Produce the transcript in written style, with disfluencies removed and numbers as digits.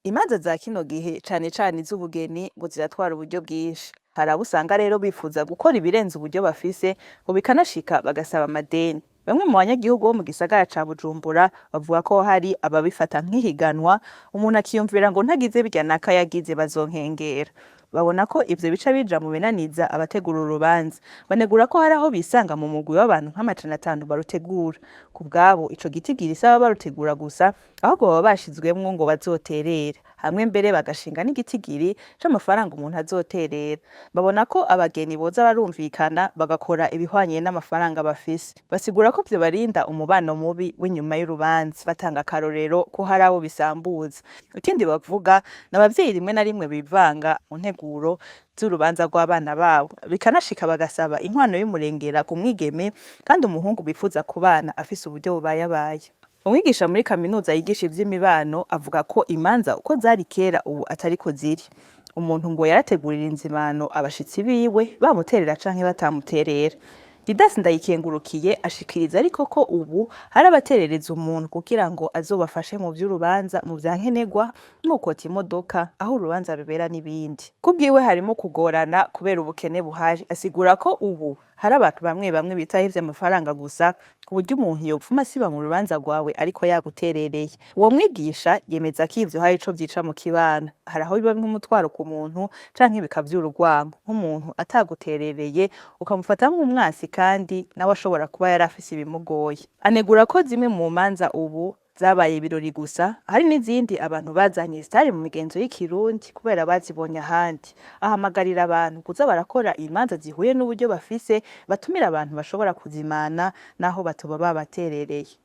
Imanza za kino gihe cane cane iz'ubugeni ngo ziratwara uburyo bwinshi. Hari abo usanga rero bifuza gukora ibirenze uburyo bafise, ngo bikanashika bagasaba amadeni. Bamwe mu banyagihugu bo mu gisagara ca Bujumbura bavuga ko hari ababifata nk'ihiganwa, umuntu akiyumvira ngo ntagize birya naka yagize bazonkengera. Babona ko ivyo bica bija mu binaniza abategura urubanza. Banegura ko hari aho bisanga mu mugwi w'abantu nk'500 barutegura. Ku bwabo ico gitigiri si ababa barutegura gusa, ahubwo baba bashizwemwo ngo bazoterere. Hamwe mbere bagashinga n'igitigiri c'amafaranga umuntu azoterera. Babona ko abageni boza barumvikana bagakora ibihwanye n'amafaranga bafise. Basigura ko vyobarinda umubano mubi w'inyuma y'urubanza. Batanga akarorero ko hari abo bisambuza. Ikindi bavuga ni abavyeyi rimwe na rimwe bivanga mu nteguro z'urubanza rw'abana babo. Bikanashika bagasaba inkwano y'umurengera ku mwigeme kandi umuhungu bifuza kubana afise uburyo bubayabaye. Umwigisha muri kaminuza yigisha ivy'imibano avuga ko imanza uko zari kera ubu atariko ziri. Umuntu ngo yarategurira inzimano abashitsi biwe bamuterera canke batamuterera. Didas Ndayikengurukiye ashikiriza ariko ko ubu hari abaterereza umuntu kugira ngo azobafashe mu vy'urubanza, mu vya nkenerwa, nk'ukota imodoka, aho urubanza rubera n'ibindi. Ku bwiwe harimo kugorana kubera ubukene buhari. Asigura ko ubu hari abantu bamwe bamwe bitaho ivy'amafaranga gusa, ku buryo umuntu yopfuma asiba mu rubanza rwawe ariko yaguterereye. Uwo mwigisha yemeza ko ivyo hari ico vyica mu kibano. Hari aho biba nk'umutwaro ku muntu canke bikavyura urwanko. Nk'umuntu ataguterereye ukamufata nk'umwansi kandi nawe ashobora kuba yari afise ibimugoye. Anegura ko zimwe mu manza ubu zabaye ibirori gusa, hari n'izindi abantu bazanye zitari mu migenzo y'ikirundi kubera bazibonye ahandi. Ahamagarira abantu kuza barakora imanza zihuye n'uburyo bafise, batumire abantu bashobora kuzimana naho batoba babaterereye.